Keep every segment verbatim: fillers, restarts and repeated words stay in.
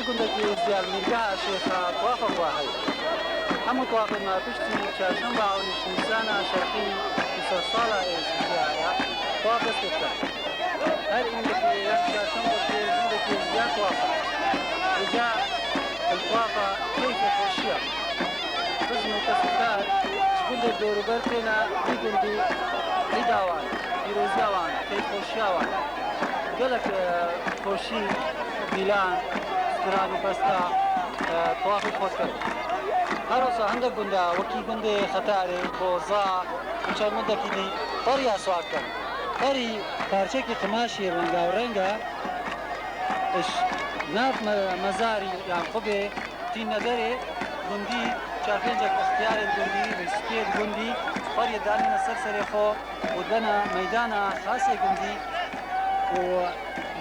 Gundekî Êzdiya li Mîrgeha Şêxa tawafa xwe heye. Hemû tawafên me piştî çarşemba ewnîş Nîsana şerqî du sed sala Êzdiya ye, tawaf dest pê dike. Her îndekî yek çarşemba pê gundekî Êzdiya tawafa. Rica li tawafa keyfê xweşiya. Xizm û kes û kar ji gundê dorûber têne vî gundî, îda wan, pîroziya wan, keyfxweşiya wan. Gelek, e, xweşî, dîlan, stran û pesta, e, tawafê xwe dikin. Her wisa hindek gunda, wekî gundê Xetarê, Boza û çend gundekî dî, periya siwar dikin. Perî parçekî qimaşê wengawereng e, ji nav me-, mezarî Yaqûbê tîne derê, gundî, çar pêncek extiyarên gundî, rêspiyên gundî, periyê danîne ser serê xwe û dibene meydana xasê gundî û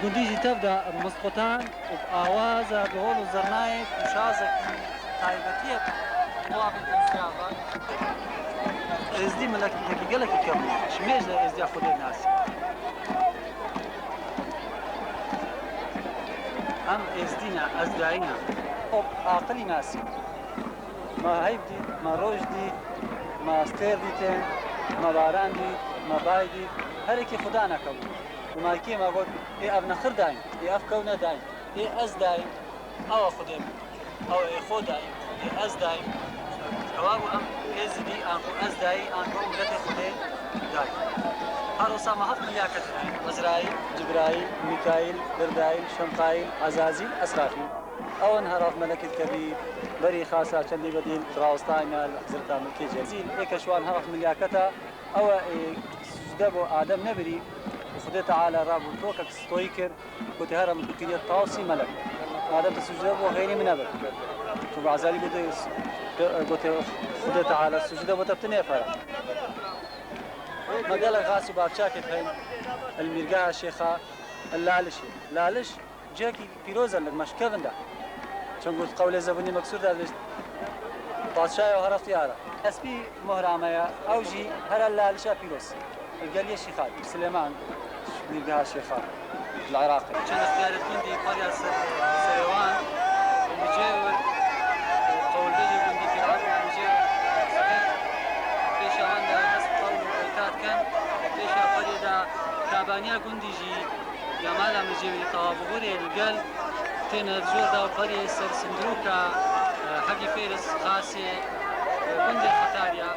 gundî jî tev de misqutan û bi awaza dihol û zirnayê û şazekî taybetiyê tawafê Êzdiya ve. Êzdî milekî gelekî kevn e. Ji mêj de Êzdiya Xwedê nasî. Em Êzdî ne, Ezdayî ne. Û aqilî nasî. Me heyv dît, me roj dît, me stêr dîtin, me baran dît, me bay dît. Her yekî Xuda nekebû. Û malkê me got, ê ev nexir dayîn, ê ev kew nedayîn, ê ez dayîm, ew e Xwedê min. Ew ê xwe dayî, ê ez dayî. Ewa bû em ê zidî, anku ez dayî, anku miletê Xwedê dayî. Her wisa me heft milyar kes dayî. Ezraîl, Cibraîl, Mîkaîl, Girdaîl, Şemtaîl, Ezazîl, Esrafîl. Ew in her heft melekê dikevî berî xasa çendî bedîl rawestayne li Hezreta Milkê Cezîl. Êke ji wan her heft milyar keta, ew e, ê, sucde bo Adem nebirî û Xwedê Teala rabû tokek stoyî kir. Gotê, here min tu kiriye tawsî melek. Madem tu sucde bo, xeyrî min nebir. Çunku Ezraîlî gotê, gotê, Xwedê Teala sucde bo te tu nêfere. Me gelek xas û bavçakê xeyn li Mîrgeha Şêxa, li Lalişê. Laliş cihekî pîroz e, li me ji kevin de. Çunku qewlê Zebûnî Meksûr de dibêjt, Padşaya hereftiya re. Espî mohra me ye, ew jî here Lalişa pîroz. Li gel yê Şîxan, Silêman, Mîrgeha Şêxan, li Iraqê. Çend extiyarê gundî pariya ser, serê wan, mijê wir, qewlbêjê gundî pîrhat û mijê wir, pêşa wan de dest bi qewl û beyta dikin, pêşa pariyê de kabaniya gundî jî ya mala mijê wir tawabûbûrê li gel têne di jor de û pariyê ser sindirûka, e, Hegî Fêris xasê, e, gundê Xetarya.